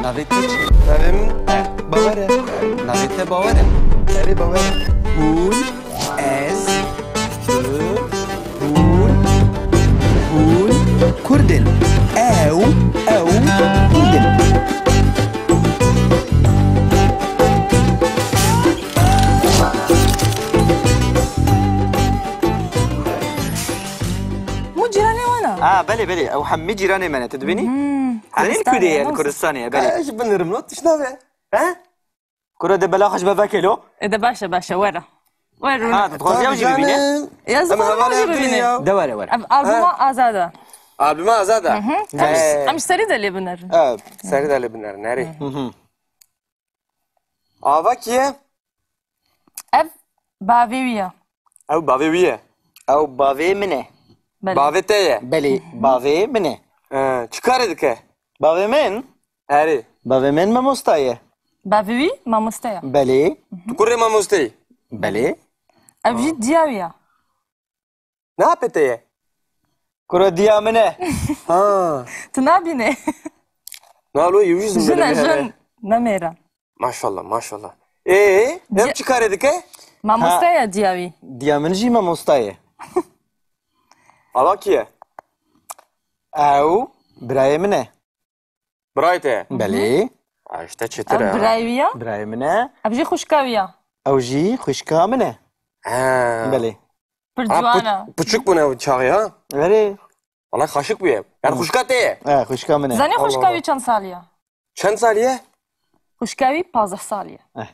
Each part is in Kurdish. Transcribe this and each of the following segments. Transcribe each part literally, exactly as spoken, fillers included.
Navê te çi? Navê min Bawer e. Navê te Bawer e. Erê, Bawer e. Hûn, ez, tu, hûn, hûn Kurd in. Ew, ew Kurd in. Hûn cîranê wan e? Ha, belê, belê. Ew hemî cîranê me ne. Tu dibînî? Hmm, Anîn Kurdistanê, Kurdê ye, ne li Kurdistanê ye, belê. Ez jî binirim, no, tişt nabe. He? Kuro de bela xwe ji me veke lo. E de baş e, baş e, were. Were, rûne. Ha, tu dixwazî ew jî bibîne? Em hevalê hev duyê ya. De were, were. Ev albuma Azad e. Albuma Azad e? Hı hı. Em, em ji serî de lê binerin. Evet, serî de lê binerin, erê. Hı hı. Ava kî ye? Ev bavê wî ye. Ew bavê wî ye? Ew bavê min e. Belê. Bavê te ye? Belê, bavê min e. He, çi karê dike? Bavê min? Erê. Bavê min mamosta ye. Bavê wî mamoste ye. Belê. Tu kurê mamosteyî? Belê. Ev jî diya wî ye. Ne apê te ye? Kuro diya min e. Ha. Tu nabînê. Na lo, ew jî zimbe. Jin e, jin. Ne mêr e. Maşallah, maşallah. Ê, ev çi karê dike? Mamoste ye diya wî. Diya min jî mamosta ye. Ava kî ye? Ew birayê min e. Birayê te ye? Belê. Ha, işte çetir e, ha. Ev birayê wî ya? Birayê min e. Ev jî xwişka wî ya? Ew jî xwişka min e. Ha. Belê. Pir ciwan e. Ha, pi-, piçik bûne ew çaxê, ha? Erê. Wala xaşik bûye. Yani xwişka te ye? E, xwişka min e. Zanî xwişka wî çend salî ye? Çend salî ye? Xwişka wî pazdeh salî ye. Eh.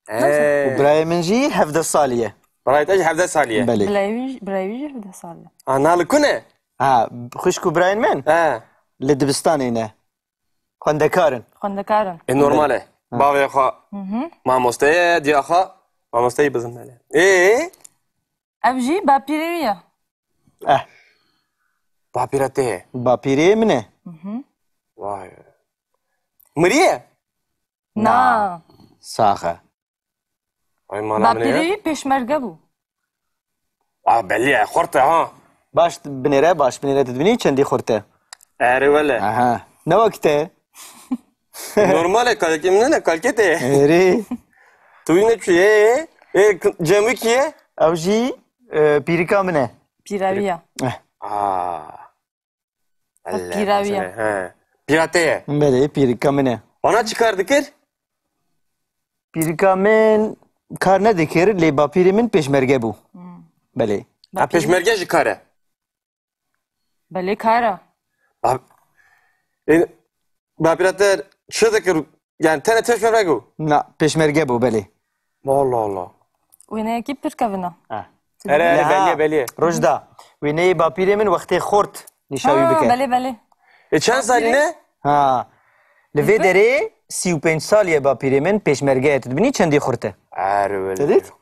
Ee. Û birayê min jî hevdeh salî ye. Birayê te jî hevdeh salî ye? Belê. Birayê wî, birayê wî jî hevdeh salî ye. Ha, na li ku ne? Ha, xwişk û birayên min? He. Li dibistanê ne. Xwendekar in. Xwendekar in. E, normal e. Ha. Bavê xwe mamoste ye, diya xwe mamosteyî bizin nele. Ê? Ev jî bapîrê wî ye. Eh. Bapîra te ye? Bapîrê min e. Vay. Miriye? Na. Sax e. Ay, mala min e. Bapîrê wî pêşmerge bû. A, belî ye, xurt e, ha. Baş binêre, baş binêre, tu dibînî çendî xurt e? Erê wele. Aha. Ne wek te. Normal e, kalkê min ne, kalkê te ye. Erê. Tu wî ne çi ye? Ê, k-, cem wî kî ye? Ew jî, e, pîrika min e. Pîra wî ye. Eh. Aa. Ev pîra wî ye. He. Pîra te ye? Belê, pîrika min e. Wana çi kar dikir? Pîrika min kar nedikir, lê bapîrê min pêşmerge bû. Hmm. Belê. Ha, pêşmerge jî kar e? Belê, kar e. Ba-, e, bapîra te çi dikir? Yani tenê pêşmerge bû? Na, pêşmerge bû, belê. Allah Allah. Wêneyekî pir kevin e. Ha. Erê, erê, belê, belê. Rojda, wêneyê bapîrê min wextê xort nîşa wî bike. Belê, belê. E, çend salî ne? Ha. Li vê derê sî û pênc salî ye bapîrê min pêşmerge ye. Tu dibînî çendî xurt e? Erê, belê. Te dît?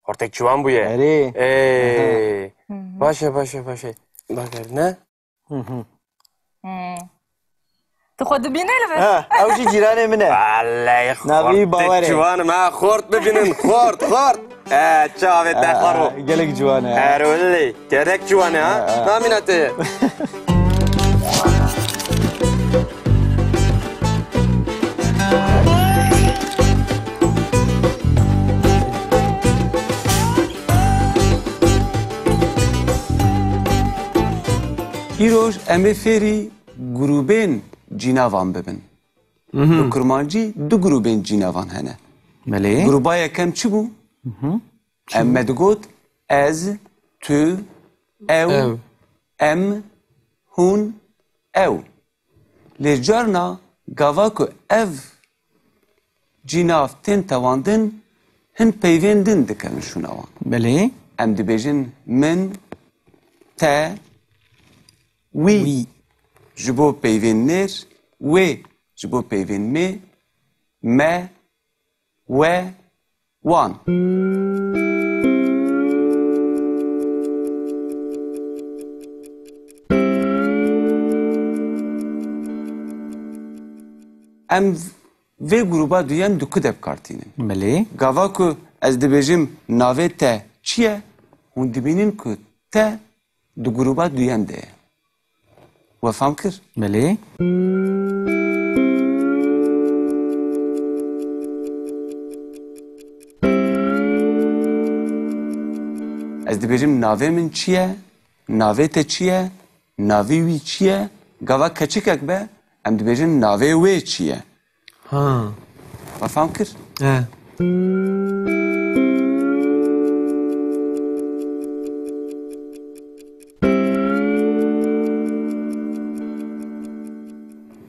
Xortek ciwan bûye. Erê. Ê. Aha. Baş e, baş e, baş e. Bak, ne? Hı hı. Hmm. Tu xwe dibînî li vir? Ha, ew jî cîranê min e. Wallahî. Navê wî Bawer e. Xortek ciwan im, ha, xort bibînin, xort, xort. E, çavê te xwaro. Ha, gelek ciwan e. Erê wele, gelek ciwan e, ha. Ha, ha. Namîna te ye? Îroj em ê fêrî grûbên cînavan bibin. Mhm. Bi kurmancî du grûbên cînavan hene. Belê. Grûba yekem çi bû? Mhm. Em me digot ez, tu, ew, ew, em, hûn, ew. Lê carna gava ku ev cînav tên tewandin, hin peyvên din dikevin şûna wan. Belê. Em dibêjin min, te, wî. Wî. Ji bo peyvên nêr, wê. Ji bo peyvên mê, me, we, wan. Em vê grûba duyem di ku de bi kar tînin? Belê. Gava ku ez dibêjim navê te çi ye, hûn dibînin ku te di grûba duyem de ye. We fam kir? Belê. Ez dibêjim navê min çi ye? Navê te çi ye? Navê wî çi ye? Gava keçikek be, em dibêjin navê wê çi ye? Ha. We fam kir? He.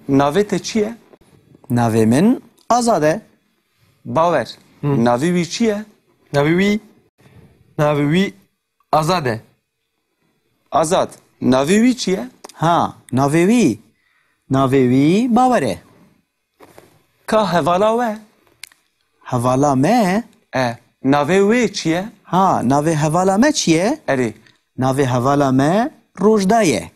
Navê te çi ye? Navê min Azad e. Bawer. Hı. Navê wî çi ye? Navê wî, navê wî Azad e. Azad. Navê wî çi ye? Ha, navê wî. Navê wî Bawer e. Ka hevala we? Hevala me? E, navê wê çi ye? Ha, navê hevala me çi ye? Erê. Navê hevala me Rojda ye.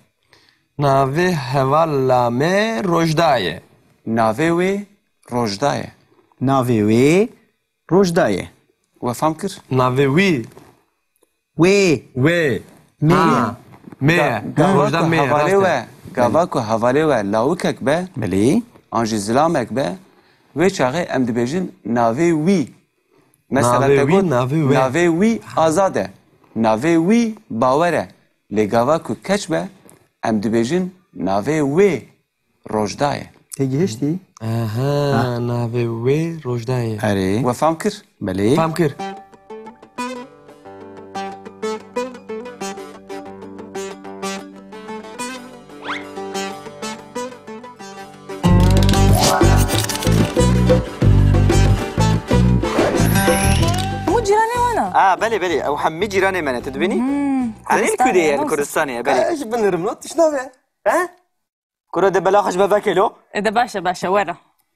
Navê hevala me Rojda ye. Navê wê Rojda ye. Navê wê Rojda ye. We fam kir? Navê wî. Wê. Wê. Mê. Ha. Mê. Ga-, gava Rojda ku mê, hevalê rast e. We, gava ku hevalê we lawikek be, belê, an jî zilamek be, wê çaxê em dibêjin navê wî. Mesela navê te wî, got, navê wê. Navê wî Azad e. Navê wî Bawer e. Lê gava ku keç be, em dibêjin navê wê Rojda ye. Tê gihiştî? Aha, ha, navê wê Rojda ye. Erê. We fam kir? Belê. Fam kir. Hemû cîranê wan e? A, belê, belê. Ew hemî cîranê me ne. Tu dibînî? Hmm, Anî li Kurdistanê kudê ye, ye, li ne? Kurdistanê ye, belê. Ez ji bin rim lo tişt nabe. He? Kuro de bela xwe ji me veke lo. E de baş e, baş e, were.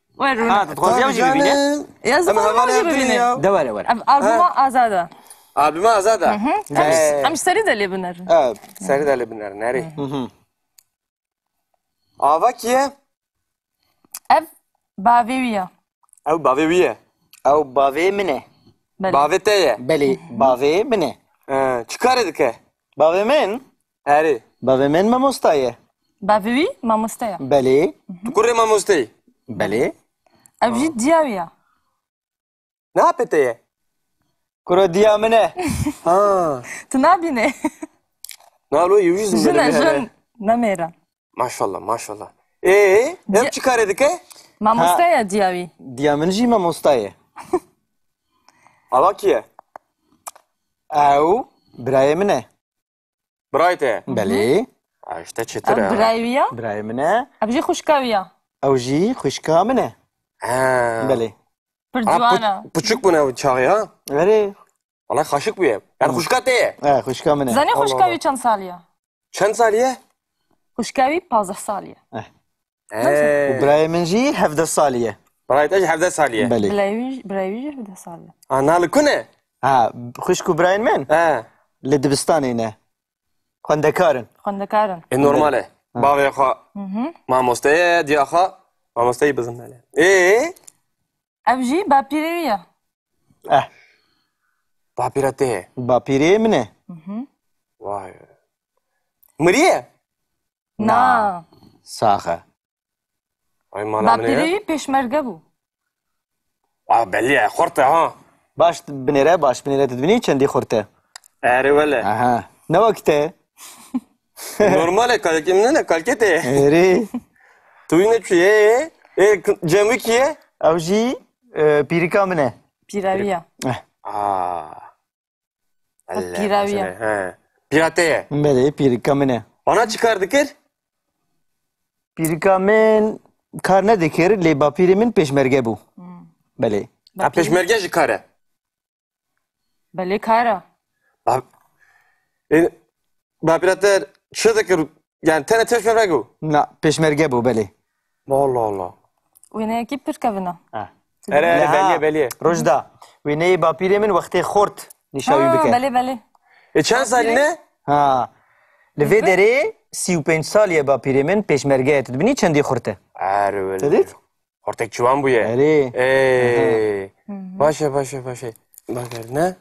Were rûne. Ha, tu dixwazî ew jî bibîne? Canim. Ya, ez dixwazim ew jî bibîne. De were, were. Ev albuma Azad e. Albuma Azad e? Hı hı. Em ji, em ji serî de lê binerin. Evet, serî de lê binerin, erê. Hı hı. Ava kî ye? Ev bavê wî ye. Ew bavê wî ye? Ew bavê min e. Belê. Bavê te ye? Belê, bavê min e. He, çi karê dike? Bavê min? Erê. Bavê min mamosta ye. Bavê wî mamoste ye. Belê. Tu kurê mamosteyî? Belê. Ev jî diya wî ye. Ne apê te ye? Kuro diya min e. Ha. Tu nabînê. Na lo, ew jî zindî. Jin e, jin. Ne mêr e. Maşallah, maşallah. Ê, ev çi karê dike? Mamoste ye diya wî. Diya min jî mamosta ye. Ava kî ye? Ew birayê min e. Birayê te? Belê. A, işte çetir e. Ev birayê wî ye? Birayê min e. Ev jî xwişka wî ye? Ew jî xwişka min e. Ha. Belê. Pir ciwan e. Piçûk bûne ew çaxê, ha? Erê. Wala xaşik bûye. Yani xwişka te ye? E, xwişka min e. Zanî xwişka wî çend salî ye? Çend salî ye? Xwişka wî pazdeh salî ye. Eh. Ee. Û birayê min jî hevdeh salî ye. Birayê te jî hevdeh salî ye? Belê. Birayê wî, birayê wî jî hevdeh salî ye. A, na li ku ne? Ha, xwişk û birayên min? He. Li dibistanê ne. Xwendekar in. Xwendekar in. E, normal e. Ha. Bavê xwe mamoste ye, diya xwe mamosteyî bizin nele. Ê? Ev jî bapîrê wî ye. Eh. Bapîra te ye? Bapîrê min e. Vay. Miriye? Na. Sax e. Ay, mala min e. Bapîrê wî pêşmerge bû. Aa, belli ya, xurt e ha. Baş binêre, baş binêre, tu dibînî çendî xurt e? Erê wele. Aha. Ne wek te? Normal e, kalkê min ne, kalkê te. Erê. Tu wî ne çi ye? E, cem wî kî ye? Ew jî, e, pîrika min e. Pîra wî ye. Eh. Aa. Ev pîra wî ye. He. Pîra te ye? Belê, pîrika min e. Ana çi kar dikir? Pîrika min kar nedikir, lê bapîrê min pêşmerge bû. Hmm. Belê. Ha, pêşmerge jî kar e? Belê, kar e. Ba-, e, bapîra te çi dikir? Yani tenê pêşmerge bû? Na, pêşmerge bû, belê. Allah Allah. Wêneyekî pir kevin e. Ha. Erê, erê, belê, belê. Rojda. Wêneyê bapîrê min wextê xort nîşa wî bike. Ha, belê, belê. E, çend salî ne? Ha. Li vê derê sî û pênc salî ye bapîrê min pêşmerge ye. Tu dibînî çendî xurt e? Erê, belê. Te dît? Xortek ciwan bûye. Erê. Ê. Aha. Baş e, baş e, baş e. Baş e, ne?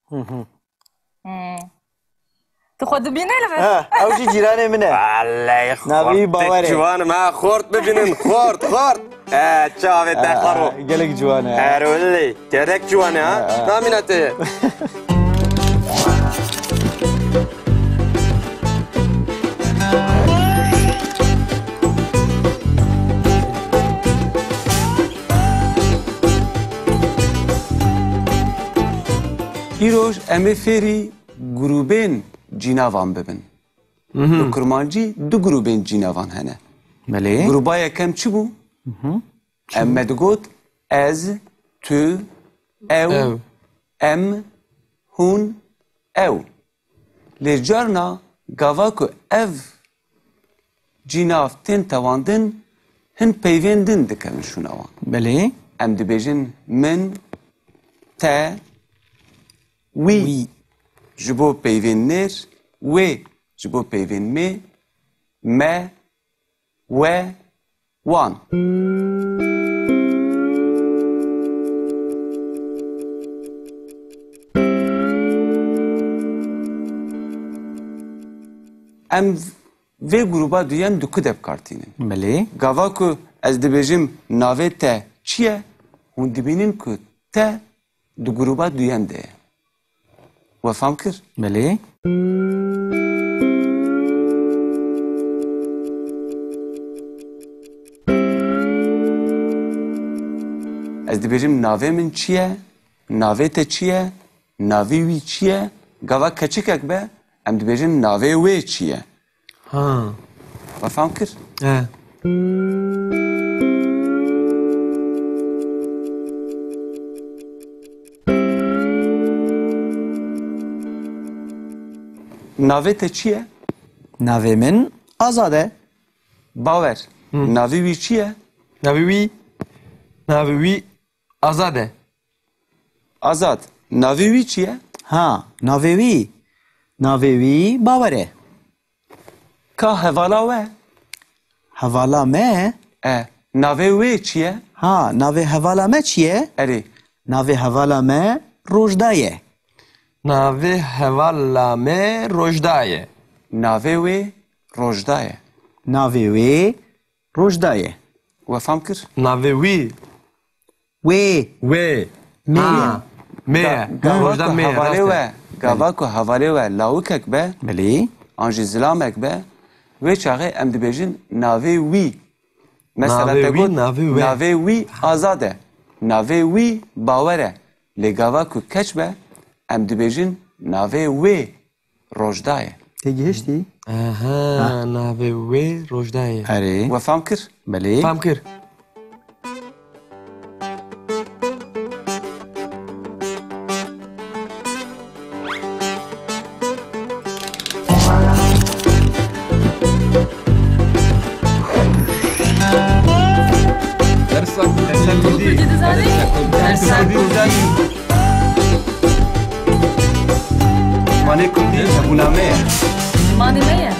Hı hı. Hmm. Tu xwe dibînî li vir? Ha, ew jî cîranê min e. Wellay, navê wî Bawer e. Xortek ciwan e, ha, xort bibînin, xort, xort. E, çavê te xaro. Ha, gelek ciwan e. Erê wellay, gelek ciwan e, ha. Ha, ha. Namîna te ye? Îroj em ê fêrî grûbên cînavan bibin. Li kurmancî du grûbên cînavan hene. Belê. Grûba yekem çi bû? Em me digot ez, tu, ew, Ew. em, hûn, ew. Lê carna gava ku ev cînav tên tewandin, hin peyvên din dikevin şûna wan. Belê. Em dibêjin min, te, wî. Wî. Ji bo peyvên nêr, wê. Ji bo peyvên mê, me, we, wan. Em vê grûba duyem di ku de bi kar tînin? Belê. Gava ku ez dibêjim navê te çi ye, hûn dibînin ku te di grûba duyem de ye. We fam kir? Belê. Ez dibêjim navê min çi ye? Navê te çi ye? Navê wî çi ye? Gava keçikek be, em dibêjin navê wê çi ye? Ha. We fam kir? He. Navê te çi ye? Navê min Azad e. Bawer. Hı. Navê wî çi ye? Navê wî, navê wî Azad e. Azad. Navê wî çi ye? Ha, navê wî. Navê wî Bawer e. Ka hevala we? Hevala me? E, navê wê çi ye? Ha, navê hevala me çi ye? Erê. Navê hevala me Rojda ye. Navê hevala me Rojda ye. Navê wê Rojda ye. Navê wê Rojda ye. We fam kir? Navê wî. Wê. Wê. Mê. Ha. Mê. Ga-, gava Rojda ku mê, hevalê rast e. We, gava ku hevalê we lawikek be, Belê. An jî zilamek be, wê çaxê em dibêjin navê wî. Mesela Navê te wî, got, navê wê. Navê wî Azad e. Navê wî Bawer e. Lê gava ku keç be, em dibêjin navê wê Rojda ye. Tê gihiştî? Aha, Ha. Navê wê Rojda ye. Erê. We fam kir? Belê. Fam kir. Dersa Kurdî. Dersa Kurdî. Dersa Kurdî. Zimanê Kurdî hebûna me ye. Zimanê me ye.